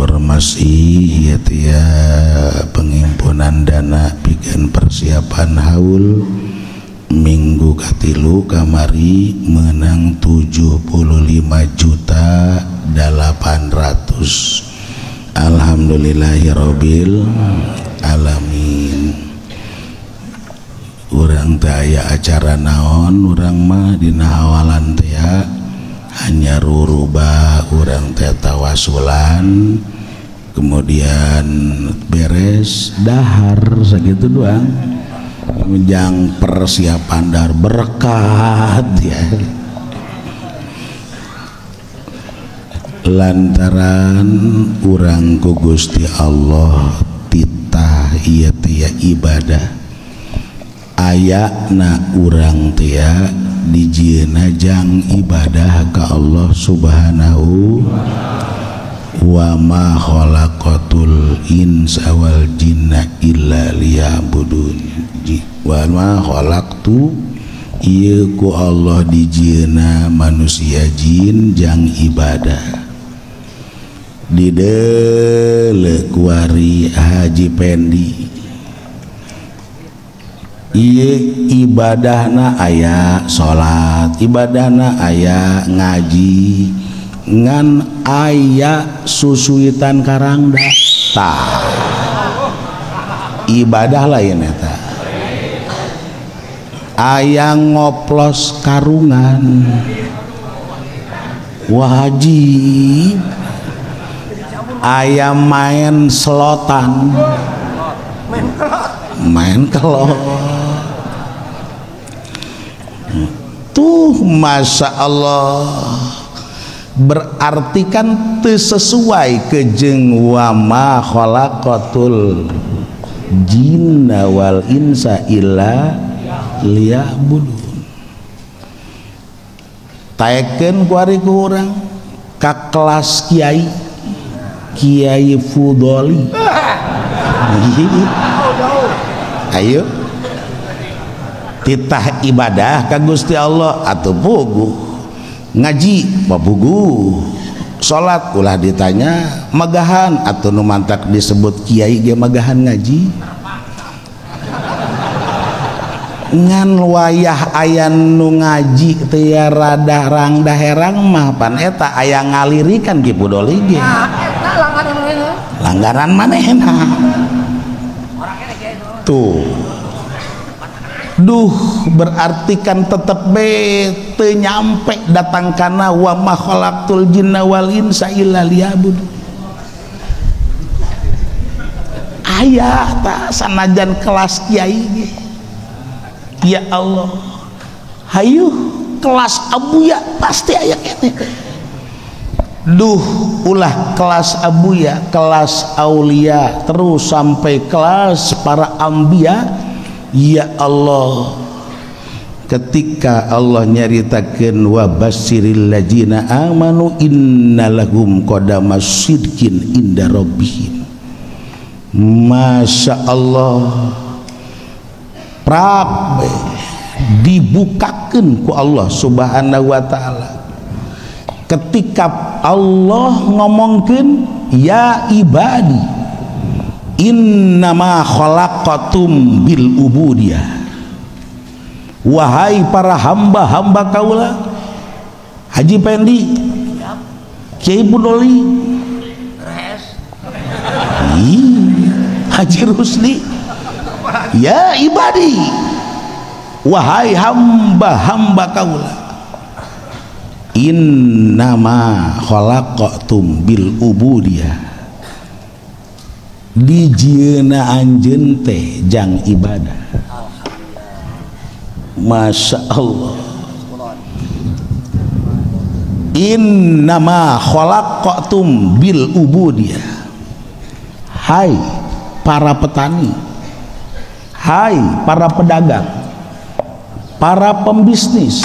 Informasi ieu teh ya, penghimpunan dana pikeun persiapan haul minggu katilu kamari menang 75.800.000. Alhamdulillahirabbil alamin. Urang teh aya acara naon urang mah dina awalan teh hanya rurubah urang teh tawasulan kemudian beres dahar sakitu doang jang persiapan dahar berkat ya. Lantaran urang ku Gusti Allah titah ieu teh ibadah ayana urang teh dijieuna jang ibadah ka Allah Subhanahu wa ma khalaqatul insa wal jinna illa liya'budun. Wa ma khalaqtu ieu ku Allah dijieuna manusia jin jang ibadah. Dideuleu kuari Haji Pendi ieu ibadahna aya salat, ibadahna aya ngaji, ngan aya susuitan karangda. Tah ibadah lain eta. Aya ngoplos karungan wajib, aya main selotan, main kelot. Tuh Masya Allah, berarti kan teu sesuai kejeng wa ma khalaqatul jinna wal insa illa liya'budun. Taekeun kuari ku urang ka kelas kiai, Kiai Fudoli. Ayo titah ibadah ka Gusti Allah atuh puguh ngaji papuguh salat ulah ditanya magahan atuh nu mantak disebut kiai ge magahan ngaji ngan wayah aya nu ngaji teh rada rangda herang mah pan eta aya ngalirikan Ki Pudoli ge langgaran manehna tuh. Duh berarti kan tetep be teu nyampe datang kana wa ma khalaqtul jinna wal insa illa liya'budun. Aya ta sanajan kelas kiai ge. Ya Allah, hayu kelas abuya pasti aya keneh. Duh ulah kelas abuya, kelas aulia, terus sampai kelas para ambia. Ya Allah, ketika Allah nyaritakeun wa basyiril ladzina amanu innalahum qadama sidqin inda rabbihim. Masya Allah, prap dibukakeun ku Allah Subhanahu wa taala. Ketika Allah ngomongkeun ya ibadi innama khalaqatum bil ubudiyah, wahai para hamba-hamba kaula, Haji Pendi, Kiai Pudoli, Haji Rusli, ya ibadi, wahai hamba-hamba kaula, innama khalaqatum bil ubudiyah, dijieuna anjeun teh jang ibadah. Masya Allah, innama khalaqatum bil ubudiyah, hai para petani, hai para pedagang, para pembisnis,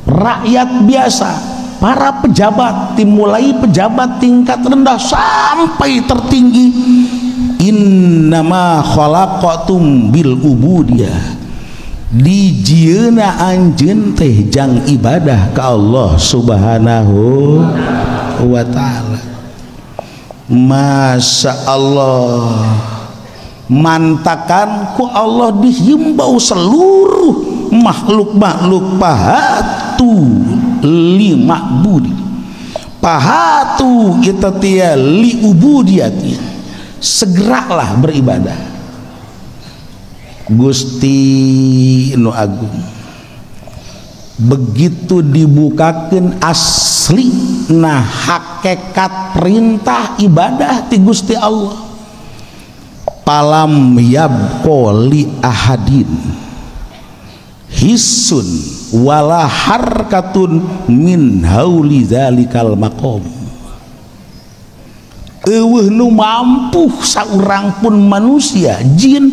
rakyat biasa, para pejabat, dimulai pejabat tingkat rendah sampai tertinggi, innama khalaqatum bil ubudiyah, dijieuna anjeun teh jang ibadah ka Allah Subhanahu wa taala. Masya Allah, mantakan ku Allah dihimbau seluruh makhluk-makhluk pahatu lima budi pahatu itatia li ubudiyati, segeralah beribadah. Gusti nu agung, begitu dibukakan asli nah hakikat perintah ibadah ti Gusti Allah, palam yabqa li ahadin hisun wala harkatun min hauli zalikal maqam. Eueuh nu mampu saurang pun manusia jin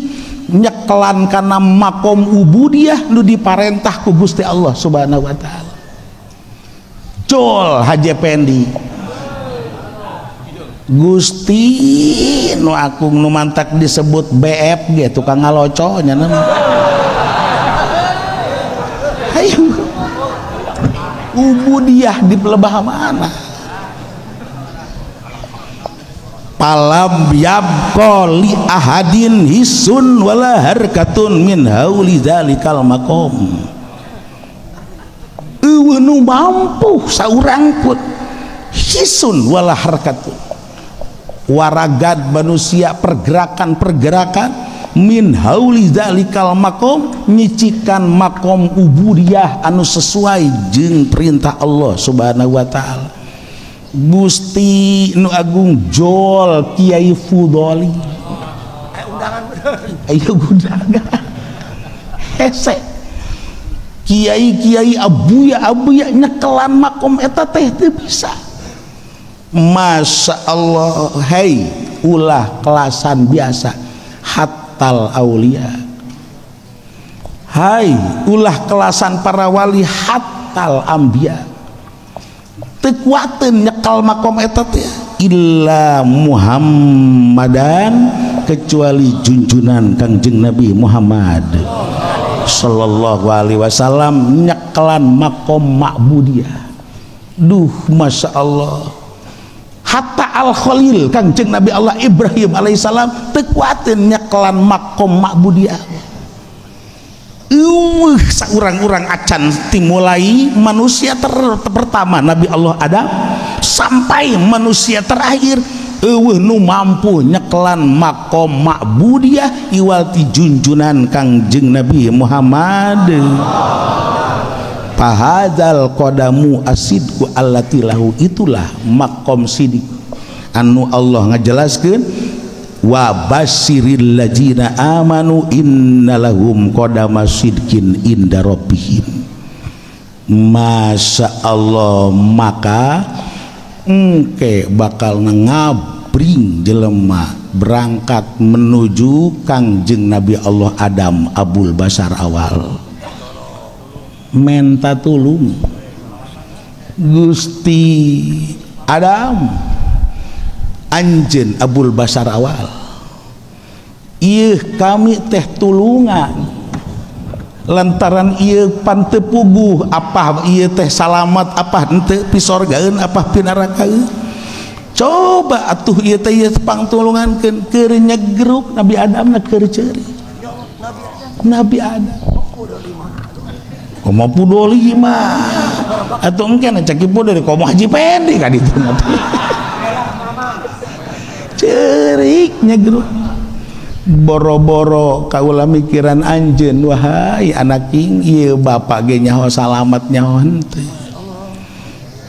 nyekelan kana makom ubudiyah nu diparentah ku Gusti Allah Subhanahu wa taala. Jol Haji Pendi, Gusti nu akung nu mantak disebut BF ge tukang ngaloco nya nama. Hayu ubudiyah di pelebah mana? Palam yabqa li ahadin hisun wala harkatun min hauli zalikal maqam. Eueuh nu mampu saurang pun hisun wala harkatun, waragad manusia pergerakan-pergerakan min hauli zalikal maqam, nyicikan makom ubudiyah anu sesuai jeung perintah Allah Subhanahu wa taala. Gusti nu agung jol Kiai Fudoli, ayo undangan hese kiai-kiai abuya abuya nyekelan makom eta teh teu bisa. Masya Allah, hei ulah kelasan biasa hatal aulia, hai ulah kelasan para wali hatal ambia, teu kuateun nyekel makom eta teh illa Muhammadan, kecuali junjunan Kangjeng Nabi Muhammad sallallahu alaihi wasallam nyekelan makom ma'budiyah. Duh Masya Allah, hatta al Khalil Kangjeng Nabi Allah Ibrahim alaihissalam teu kuateun nyekelan makom ma'budiyah. Eueuh saurang-urang acan timulai manusia pertama Nabi Allah Adam sampai manusia terakhir eueuh nu mampu nyekelan makom ma'budiyah iwal ti junjunan Kangjeng Nabi Muhammad. Fahadzal qadamu asidku allati lahu, itulah makom sidik anu Allah ngajelaskeun wa basyiril ladzina amanu innalahum qadama sidqin inda rabbihim. Masya Allah, maka engke bakal ngabring jelema berangkat menuju Kangjeng Nabi Allah Adam Abul Basar awal, menta tulung Gusti Adam anjeun Abul Basar awal, ieu kami teh tulungan lantaran ieu pan teu puguh apa ieu teh salamat apa henteu pisorgaeun apa pinarakaeun. Coba atuh ieu teh ieu pangtulungankeun keur nyegruk Nabi Adam na keur ceuri Nabi Adam komo pudoli mah atuh engke na cek ibu dari komo Haji Pendi ka ditu cerik nyegruk boro-boro kaula mikiran anjeun wahai anak king ieu bapak ge nyaho salamat nyaho henteu.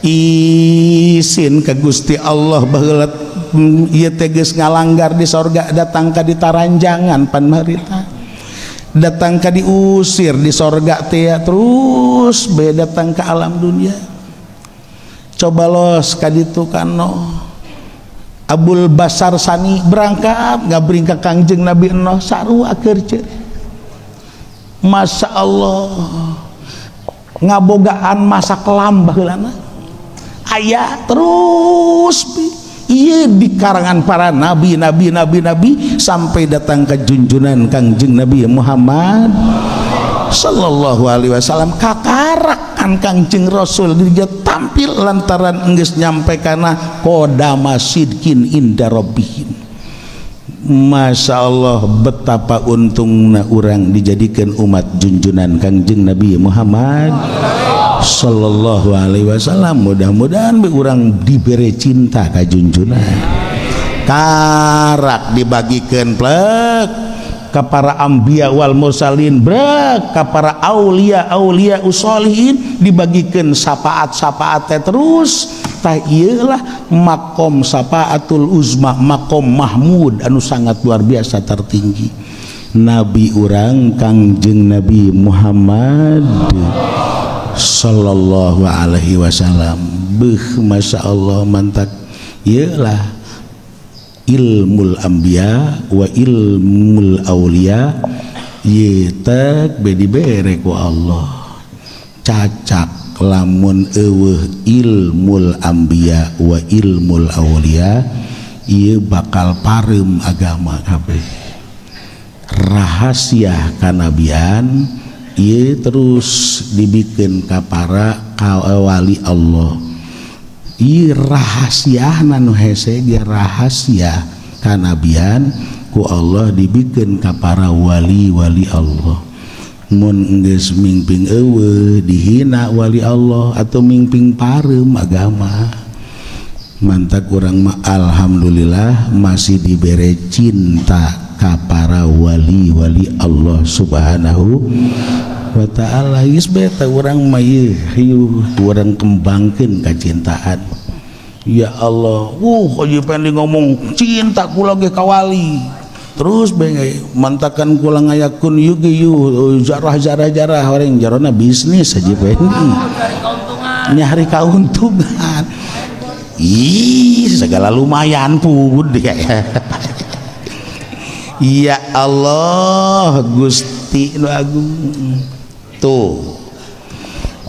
Isin ka Gusti Allah baheula ieu teh geus ngalanggar di sorga datang ka ditaranjangan pan marita datang ka diusir di sorga teh terus bae datang ka alam dunia. Coba los ka ditu kano Abul Basar Sani berangkat ngabring ka Kangjeng Nabi Nuh sarua keur ceuri. Masya Allah, ngabogaan masa kelam baheulana aya terus ieu di karangan para nabi nabi nabi nabi sampai datang ke junjunan Kangjeng Nabi Muhammad sallallahu alaihi wasallam. Kakarak Kemuliaan Kangjeng Rasul dia tampil lantaran enggeus nyampe kana qadama sidqin inda rabbihim. Masya Allah, betapa untungna urang dijadikan umat junjunan Kangjeng Nabi Muhammad sallallahu alaihi wasallam. Mudah-mudahan urang diberi cinta ka junjunan. Karak dibagikan plek ka para anbiya wal mursalin, brek ka para aulia aulia usolihin, dibagikan syafaat-syafaat teh terus. Tah ieu lah makom syafaatul uzma, makom mahmud anu sangat luar biasa tertinggi. Nabi urang Kangjeng Nabi Muhammad sallallahu alaihi wasallam. Beuh, masya Allah, mantak ieu lah ilmul anbiya wa ilmul aulia ye tek be dibere ku Allah. Cacak lamun eueuh ilmul anbiya wa ilmul aulia ieu bakal pareum agama kabeh. Rahasia kanabian ieu terus dibikeun ka para wali Allah. Ieu rahasiana nu hese ge rahasia kanabian ku Allah dibikeun ka para wali-wali Allah. Mun geus mingping eueuh dihina wali Allah atau mingping pareum agama. Mantak urang mah alhamdulillah masih dibere cinta ka para wali-wali Allah subhanahu wa ta'ala. Geus beta urang mah ieu hiu urang kembangkeun kacintaan. Ya Allah, Haji Pendi ngomong cinta kula ge ka wali. Terus bae mantakan kula ngayakun ieu ge ieu jarah-jarah-jarah orang jarona bisnis Haji Pendi. Nyari kauntungan. Ih, segala lumayan pun ya. Ya Allah Gusti nu agung. Tuh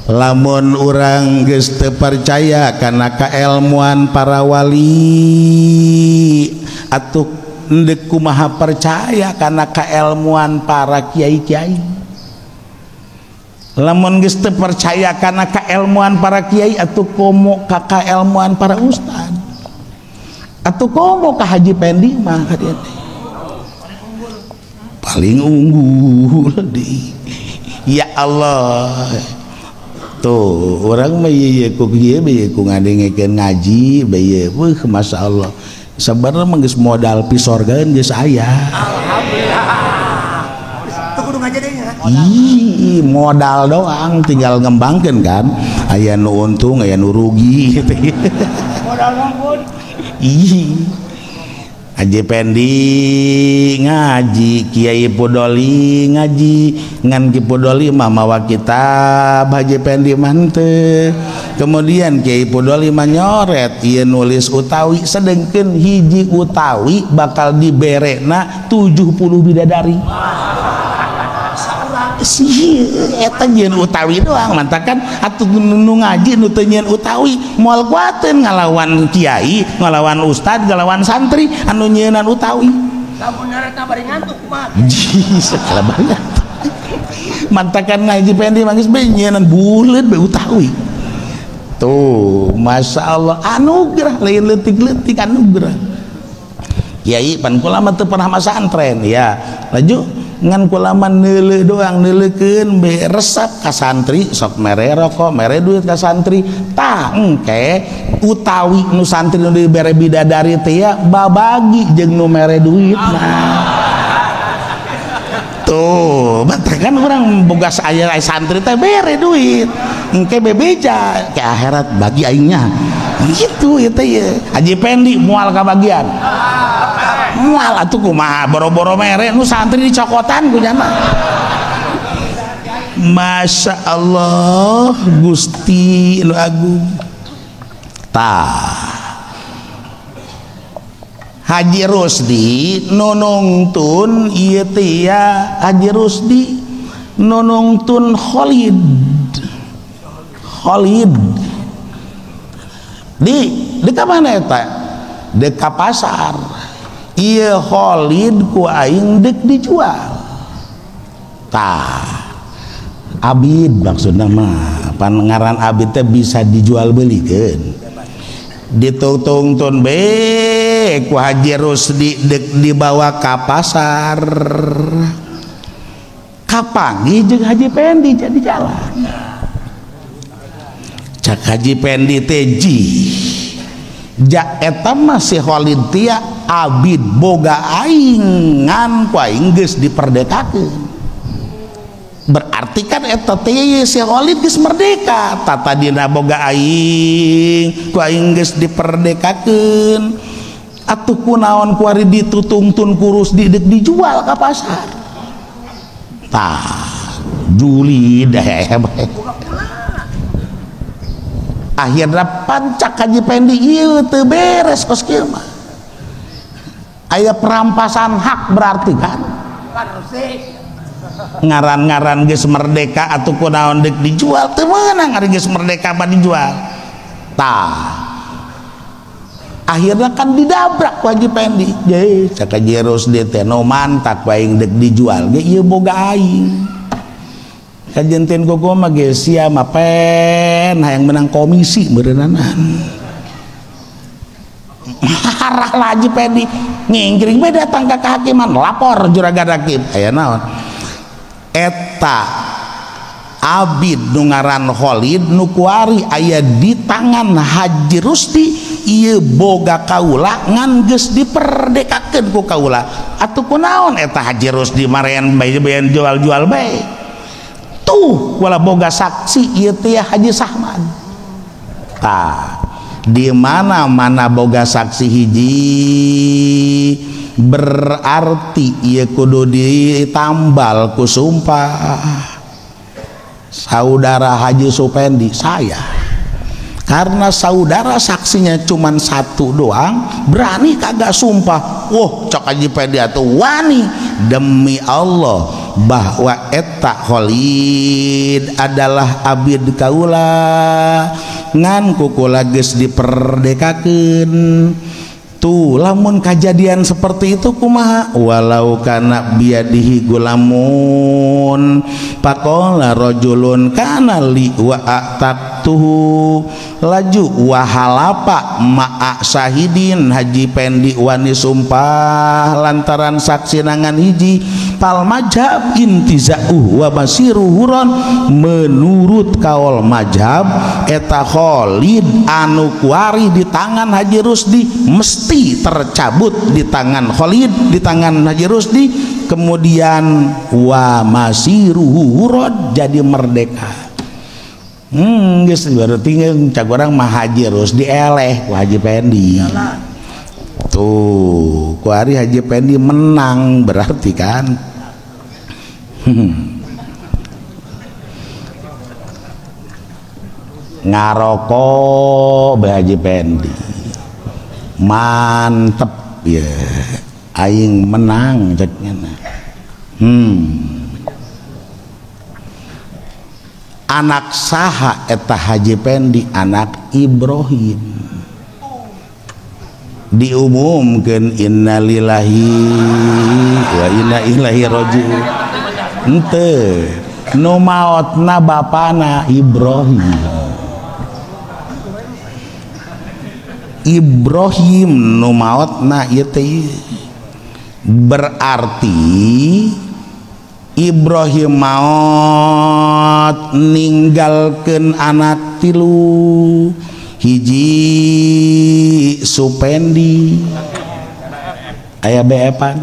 lamun urang geus teu percaya kana kaelmuan para wali atuh endek kumaha percaya kana kaelmuan para kiai-kiai. Lamun geus teu percaya kana kaelmuan para kiai atuh komo ka kaelmuan para ustad atuh komo ka Haji Pendi mah ka dieu teh paling unggul deui. Ya Allah, tuh orang mah ieu ku kieu bae ku ngadengekeun ngaji bae weuh masyaallah. Sabarna mah geus modal pisorgaeun geus aya. Alhamdulillah. Teu kudu ngaji deui nya. Ih, modal doang tinggal ngembangkeun kan. Aya nu untung, aya nu rugi gitu. Modal doang pun. Ih. Haji Pendi ngaji, Kiai Pudoli ngaji, ngan Ki Pudoli mah mawa kitab, Haji Pendi mah henteu. Kemudian Kiai Pudoli mah nyoret, ieu nulis utawi, sedengkeun hiji utawi bakal diberena 70 bidadari. Sih, eta nyieun utawi doang, mantakan atuh nu ngaji nu teu nyieun utawi moal kuateun ngalawan kiai, ngalawan ustad, ngalawan santri anu nyieunnan utawi. Lamun nyaretna bari ngantuk kumaha? Jih, segala bari ngantuk. Mantakan ngaji Pendi mah geus bae nyieunnan buleut bae utawi. Tuh, masya Allah, anugerah lain leutik-leutik anugerah. Kiai pan kula mah teu pernah masantren ya. Laju ngan kula mah neuleuh doang, neuleukeun be resep ka santri, sok mere rokok, mere duit ka santri. Tah engke utawi nu santri nu dibere bidadari teh ya babagi jeung nu mere duit. Nah. Tuh, kan orang boga aya santri teh bere duit. Engke bebeja ke akhirat bagi aingnya. Gitu ieu teh ye. Haji Pendi moal kabagian. Moal atuh kumaha boro-boro mere nu santri dicokotan ku nya mah. Masya Allah Gusti nu agung. Tah Haji Rusdi nonongtun ieu teh ya, Haji Rusdi nonongtun Khalid. Khalid di ka mana eta? Di ka pasar. Ieu Khalid ku aing deuk dijual. Tah Abid maksudna mah Pan ngaran abid teh bisa dijual belikeun. Ditungtun be ku Haji Rusdi deuk dibawa ka pasar. Kapanggih jeung Haji Pendi jadi jalan. Cak Haji Pendi teh ji ja eta mah si Khalid tia abid boga aing ngan ku aing geus diperdekakeun. Berarti kan eta teh si Khalid geus merdeka, tata dina boga aing ku aing geus diperdekakeun. Atuh kunaon kuari ditutungtun ku Rusdi deuk dijual ka pasar. Tah juli deh. Akhirnya pancak Haji Pendi ieu teu beres kos kieu mah. Aya perampasan hak berarti kan. Ngaran-ngaran geus merdeka atuh kunaon deuk dijual teu meunang ari geus merdeka mah dijual. Tah. Akhirnya kan didabrak ku Haji Pendi. Ye, cak Haji Rusdi teh nu mantak aing deuk dijual ge ieu boga aing. Kajentin koko mah ge sia mah pen hayang menang komisi meureunana. Marah lah Haji Pendi, ngingkring we datang ka kehakiman, lapor juragan hakim. Aya naon? Eta abid nu ngaran Khalid nu kuari aya di tangan Haji Rusdi ieu boga kaula ngan geus diperdekakeun ku kaula. Atuh kunaon eta Haji Rusdi marean bae jual-jual bae. Tuh wala boga saksi ieu teh Haji Sahman. Tah di mana-mana boga saksi hiji berarti ieu kudu ditambal ku sumpah. Saudara Haji Supendi saya, karena saudara saksinya cuman satu doang, berani kagak sumpah? Wah, cok Haji Pendi atuh wani demi Allah bahwa eta Khalid adalah abid kaula ngan kukula geus diperdekakeun. Tuh lamun kajadian seperti itu kumaha? Walau kana biadihi gulamun faqala rajulun kana li wa aqtatuhu laju wa halafa ma'a syahidin. Haji Pendi wani sumpah lantaran saksi nangan hiji pal majhab intiza'uh wa basiru huron. Menurut kaul majhab eta Khalid anu kuari di tangan Haji Rusdi mesti tercabut di tangan Khalid, di tangan Haji Rusdi, kemudian wa masiruhu hurad jadi merdeka. Geus berarti cak urang mah Haji Rusdi eleh ku Haji Pendi. Tuh, ku ari Haji Pendi menang berarti kan. Ngarokok be Haji Pendi. Mantep ya, aing menang ceknya. Anak saha eta Haji Pendi? Anak Ibrahim. Diumumkeun innalillahi wa inna ilaihi rajiun. Henteu, nu maotna bapana Ibrahim. Ibrahim nu maotna ieu teh berarti Ibrahim maot ninggalkeun anak tilu, hiji Supendi aya beepan,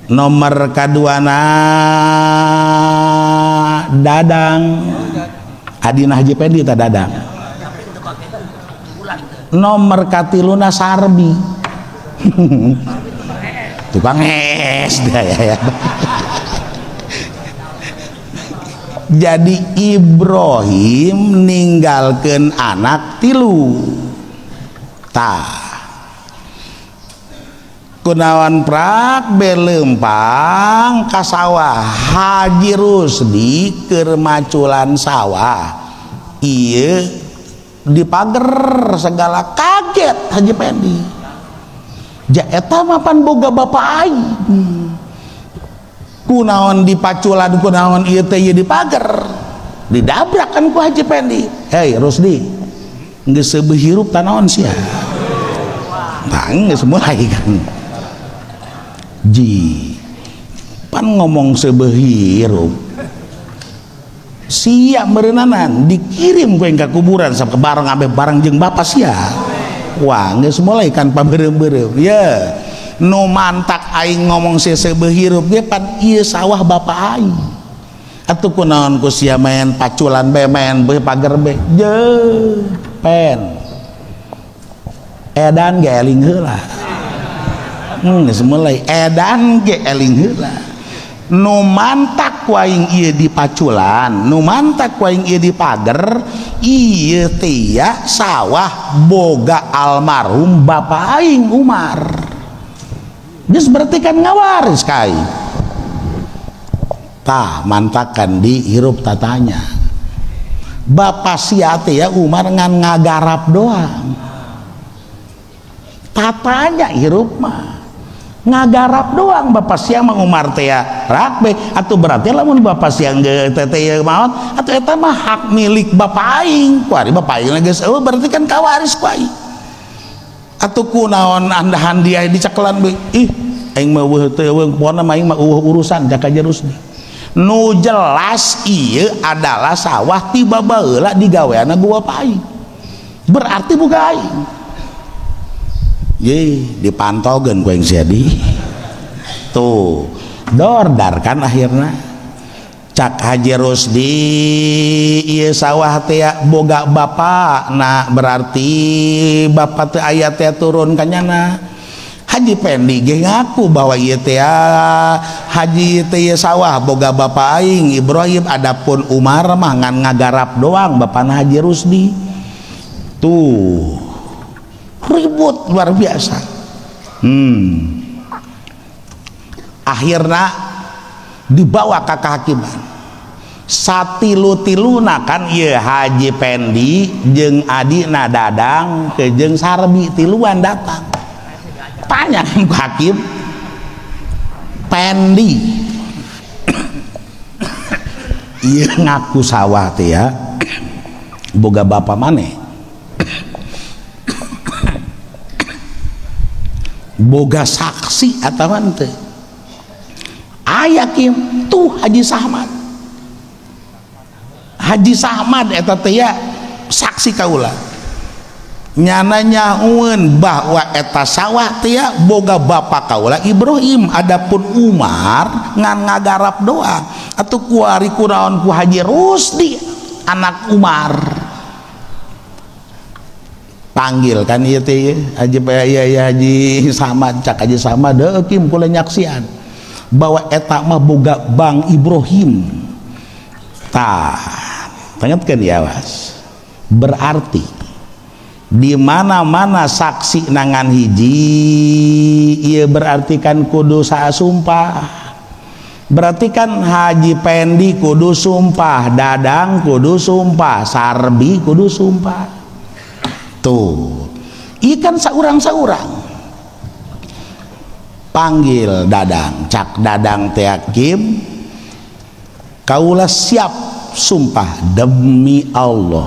nomor kaduana Dadang, adina Haji Pendi ta Dadang, nomor katiluna Sarbi. Tukang es dah ya. Jadi Ibrahim ninggalkeun anak tilu. Tah kunawan prak belempang ka sawah Haji Rusdi keur maculan sawah ieu dipager segala, kaget Haji Pendi. Ja eta mah pan boga bapak aing. Kunaon dipaculan kunaon ieu teh ieu dipager. Didabrak kan ku Haji Pendi. Hei Rusdi, geus seubeuh hirup tanaon sia. Tah geus mulai kan. Ji pan ngomong seubeuh hirup. Sia meureunana dikirim ku ka kuburan sampe bareng ambe bareng jeung bapak sia. Wah geus mulai kan pabeureum-beureum. Ye nu mantak aing ngomong sia seubeuh hirup ge pan ieu sawah bapak aing. Atuh kunaon ku sia main paculan be main be pager be. Je pen. Edan ge eling heula. Geus mulai edan ge eling heula. Nu mantak ku aing ieu dipaculan, nu mantak ku aing ieu dipager, ieu teh sawah boga almarhum bapak aing Umar. Geus berarti kan ngawaris ka aing. Tah mantakan di hirup tatanya. Bapak sia teh ya Umar ngan ngagarap doang. Tatanya hirup mah ngagarap doang bapak sia mah Umar teh ya rakbe atuh berarti lamun bapak sia geus teh teh maot atuh eta mah hak milik bapak aing kuari bapak aing geus eueuh berarti kan kawaris ku aing. Atuh kunaon andahan dia dicakelan be ih aing mah eueuh teh eueuh pokona mah aing mah eueuh urusan cak Haji Rusdi. Nu jelas ieu adalah sawah ti babaheula digaweana ku bapak aing. Berarti boga aing. Ye, dipantogeun ku aing sia di. Tuh, dordar kan akhirna. Cak Haji Rusdi ieu sawah teh boga bapak, nah berarti bapak teh aya teh turun ka nyana. Haji Pendi ge ngaku bahwa ieu teh haji teh sawah boga bapak aing Ibrahim, adapun Umar mah ngan ngagarap doang bapana Haji Rusdi. Tuh. Ribut luar biasa. Akhirnya dibawa ke kehakiman. Satilu-tiluna kan ieu Haji Pendi jeung adina Dadang ke jeung Sarbi tiluan datang. Tanya kan ku hakim Pendi ieu ngaku sawah teh ya boga bapak maneh. Boga saksi atawa henteu. Aya kim tuh Haji Sahmad. Haji Sahmad eta teh ya saksi kaula. Nyana nyahueun bahwa eta sawah teh ya boga bapak kaula Ibrahim, adapun Umar ngan ngagarap doang. Atuh kuari kunaon ku Haji Rusdi anak Umar. Panggil kan ieu teh Haji ya Haji Samad, cak Haji Samad deui kim kula nyaksian bahwa eta mah boga Bang Ibrahim. Tah, tangetkeun ya was. Berarti di mana-mana saksi nangan hiji ieu berarti kan kudu saasumpah. Berarti kan Haji Pendi kudu sumpah, Dadang kudu sumpah, Sarbi kudu sumpah. Tuh, ikan saurang-saurang. Panggil Dadang, cak Dadang teh hakim, kaula siap sumpah demi Allah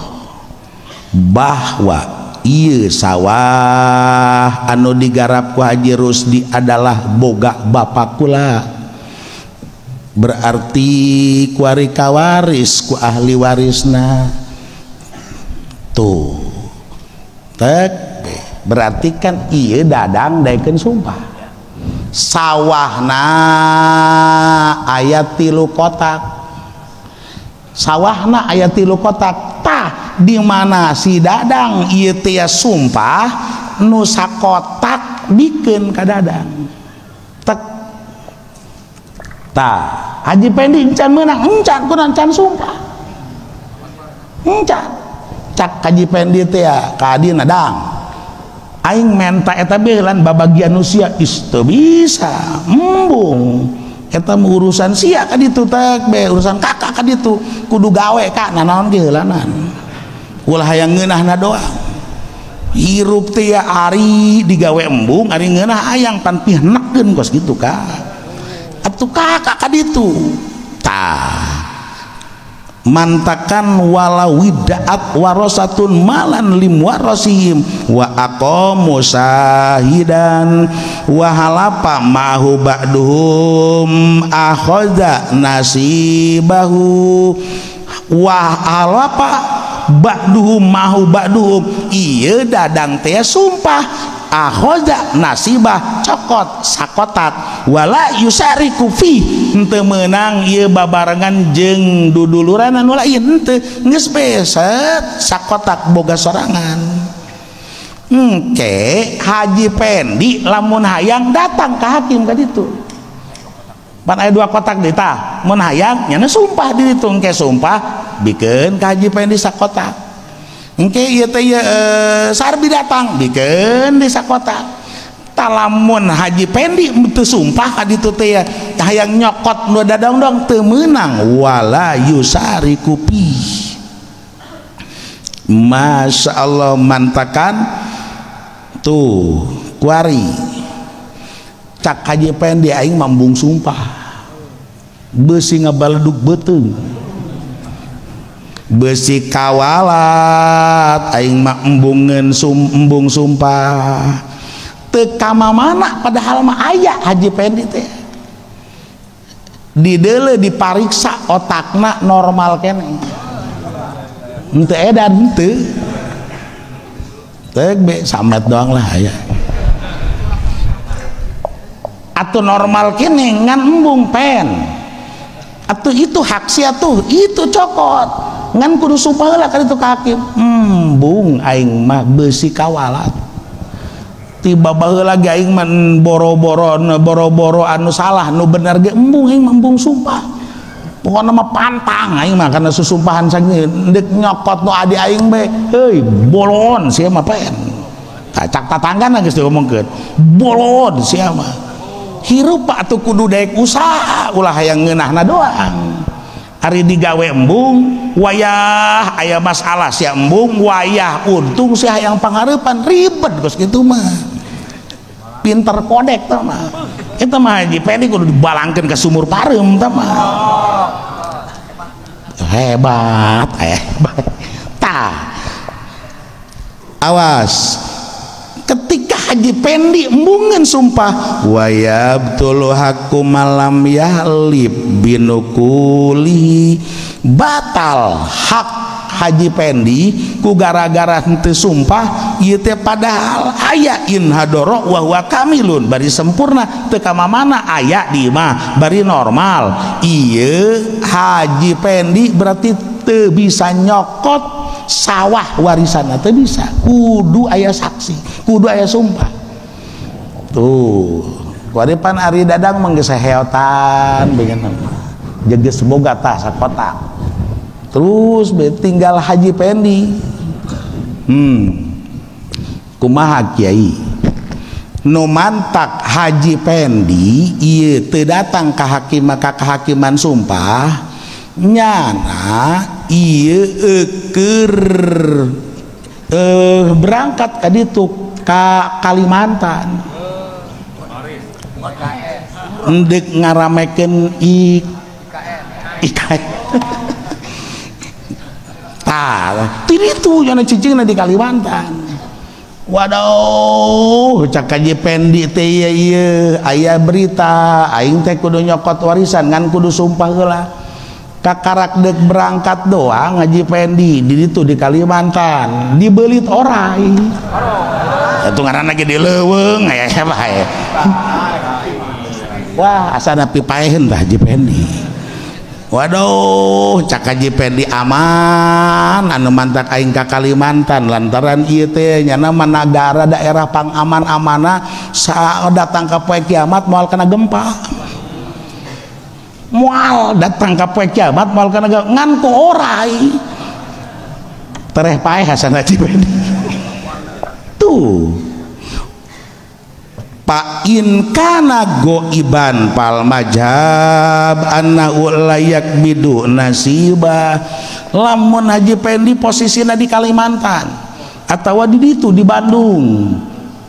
bahwa ieu sawah anu digarap ku Haji Rusdi adalah boga bapak kula. Berarti kuari kawaris ku ahli warisna. Tuh. Tek, berarti kan ieu Dadang daekeun sumpah. Sawahna aya 3 kotak. Sawahna aya 3 kotak. Tah di mana si Dadang ieu teh sumpah nu sakotak bikeun ka Dadang. Tek. Tah Haji Pendi encan meunang, encan kunaon can sumpah. Encan. Cak Haji Pendi teh ka adina Dang. Aing menta eta beulan babagian nu sia is teu bisa. Embung. Eta mah urusan sia ka ditu teh be urusan kakak ka ditu kudu gawe ka nanaon ge heulanan. Ulah hayang ngeunahna doang. Hirup teh ya ari digawe embung ari ngeunah ayang pan pihnekeun kos kitu ka. Atuh kakak ka ditu. Tah. Mantakan walau widaat warosatun malan lim warosihim wa aqamu sahidan wa halafa ma'hu ba'duhum akhadha nasibahu wa halafa ba'duhum ma'hu ba'duhum ieu dadang teh sumpah akhadha nasibah cokot sakotak wala yusariku fi henteu meunang ieu babarengan jeung duduluran anu lain henteu geus beset sakotak boga sorangan. Engke Haji Pendi lamun hayang datang ka hakim ka ditu pan aya dua kotak deui tah mun hayang nyana sumpah di ditu engke sumpah bikeun ka Haji Pendi sakotak. Engke ieu teh Sarbi datang bikeun di sakotak. Talamun Haji Pendi teu sumpah ka ditu teh hayang nyokot nu dadongdong teu meunang wala yusariku pi. Masya Allah mantakan tuh kuari cak Haji Pendi aing mambung sumpah beusi ngabaledug beuteung besi kawalat aing mah embungeun embung sumpah teu ka mamana padahal mah aya Haji Pendi teh dideuleu dipariksa otakna normal keneh henteu edan henteu teh be samet doang lah aya atuh normal keneh ngan embung pen atuh itu hak sia tuh itu cokot ngan kudu sumpah heula ka ditu ka hakim embung aing mah beusi kawalat tiba baheula ge aing mah boro-boro boro-boro anu salah nu bener ge embung aing mah embung sumpah pokona mah pantang aing mah kana susumpahan sakieu deuk nyokot nu adi aing bae heuy bolon sia mah pen cak tatanggana geus diomongkeun bolon sia mah hirup atuh kudu daek usaha ulah hayang ngeunahna doang. Ari digawe embung wayah aya masalah sia embung wayah untung sia hayang pangareupan ribet geus kitu mah pinter kodek tah mah eta mah Haji Pendi kudu dibalangkeun ka sumur pareum tah mah hebat hebat tah awas ketika Haji Pendi embungeun sumpah wayabtulu haqqu malam yahlib binukuli batal hak Haji Pendi ku gara-gara henteu sumpah ieu teh padahal aya in hadoro wa huwa kamilun bari sempurna teu ka mamana aya di imah bari normal ieu Haji Pendi berarti teu bisa nyokot sawah warisanna teu bisa kudu aya saksi kudu aya sumpah tuh kuari pan ari dadang mah geus heotan beungeun jeges boga tah sakotak terus tinggal Haji Pendi kumaha kiai nu mantak Haji Pendi ieu teu datang ka hakim ka kehakiman sumpah nyana ieu eukeur berangkat ka ditu ka Kalimantan endek ngaramekeun IKN tah ti ditu nya cicingna di Kalimantan. Waduh cak Haji Pendi teh ieu aya berita aing teh kudu nyokot warisan ngan kudu sumpah heula kakarak dek berangkat doang Haji Pendi di ditu di Kalimantan dibelit orai itu ngaranna ge di leuweung aya bae wah asana pipaeheun tah Haji Pendi. Waduh cak Haji Pendi aman anu mantak aing ka Kalimantan lantaran ieu teh nyana mah nagara daerah pangaman-amana datang ka poe kiamat moal kena gempa moal datang ka poe kiamat moal kana ngan ku orai tereh paeh Hasan Haji Pendi tuh Pak in kana goiban pal majhab annahu layak bidu nasibah lamun Haji Pendi posisina di Kalimantan atawa di ditu di Bandung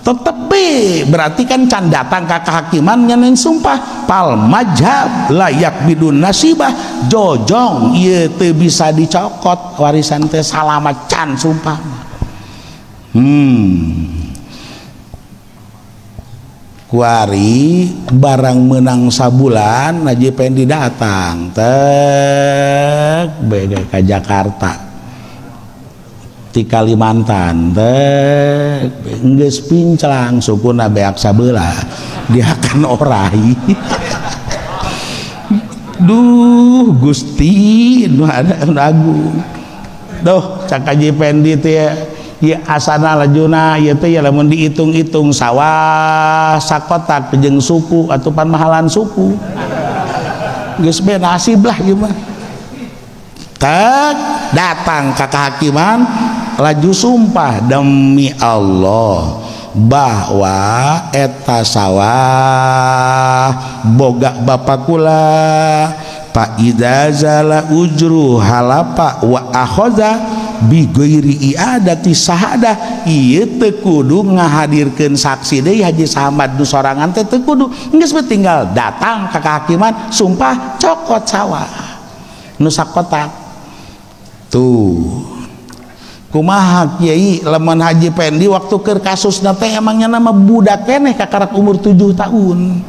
Tetep be berarti kan can datang ka kehakiman nyanen sumpah pal majhab layak bidun nasibah jojong ieu teu bisa dicokot warisan teh salama can sumpah. Kuari barang menang sabulan Haji Pendi datang tek beda ke Jakarta di Kalimantan teh geus pinclang sukuna beak sabelah diakan orai. Duh Gusti nu ada nu agung. Duh cak Haji Pendi teh ieu asana lajuna ieu teh lamun dihitung-hitung sawah sakotak jeung suku atuh mahalan suku. Geus be nasib lah ieu mah. Tek datang ka kehakiman laju sumpah demi Allah bahwa eta sawah boga bapak kula fa idza zala ujru halapa wa akhadha bi ghairi i'adati sahadah ieu teu kudu ngahadirkeun saksi deui Haji Samad nu sorangan teh teu kudu geus tinggal datang ka kehakiman sumpah cokot sawah nu sakotak tuh. Kumaha kiai lamun Haji Pendi waktu keur kasusna teh emangnya nama budak keneh kakarak umur 7 tahun.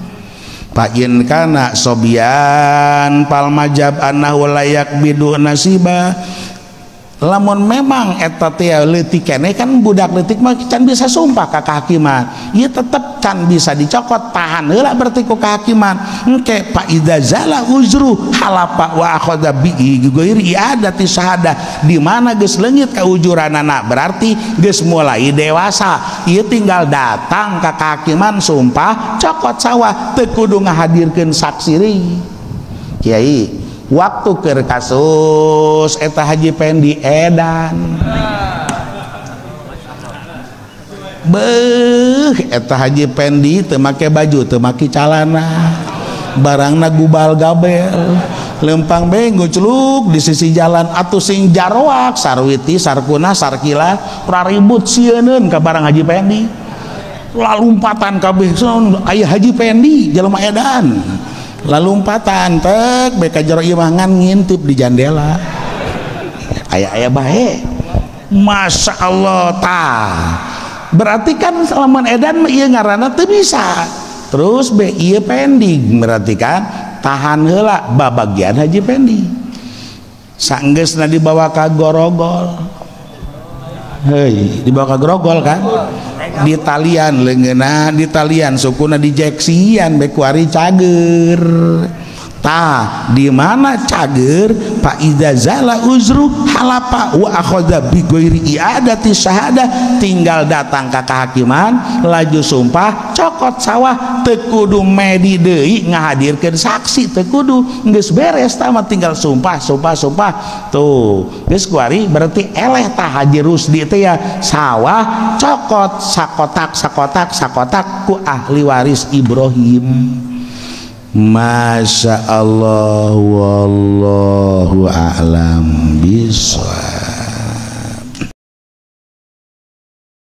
Fa in kana sobian pal majab annahu layak bidu nasiba. Lamun memang eta teh leutik keneh kan budak leutik mah can bisa sumpah ka kehakiman. Ieu tetep can bisa dicokot tahan heula berarti ku kehakiman. Engke fa idza zala uzru halapa wa akhadha bi ghairi i'adati syahadah di mana geus leungit kaujuranana berarti geus mulai dewasa. Ieu tinggal datang ka kehakiman sumpah cokot sawah teu kudu ngahadirkeun saksi deui. Kiai waktu keur kasus eta Haji Pendi edan beuh eta Haji Pendi teu make baju teu make calana barangna gubal gabel lempang be ngucluk di sisi jalan atuh sing jaroak sarwiti sarkuna sarkila raribut sieuneun ka barang Haji Pendi lalumpatan kabeh aya Haji Pendi jelema edan lalumpatan tek beka jero imah ngan ngintip di jandela aya-aya bae Masya Allah tah berarti kan lamun edan ieu ngaranna teu bisa terus be ieu pending berarti kan tahan heula babagian Haji Pendi sanggeusna dibawa ka gorogol heuy dibawa ka gorogol kan di talian leungeunna di talian sukuna dijeksian be kuari cager tah di mana cager fa idza zala uzru halapa wa akhadha bi ghairi i'adati syahadah tinggal datang ka kehakiman laju sumpah cokot sawah teu kudu medi deui ngahadirkeun saksi teu kudu geus beres tah mah tinggal sumpah sumpah sumpah tuh geus kuari berarti eleh tah Haji Rusdi teh ya sawah cokot sakotak sakotak sakotak ku ahli waris Ibrahim. Masya Allah wallahu a'lam bishawab.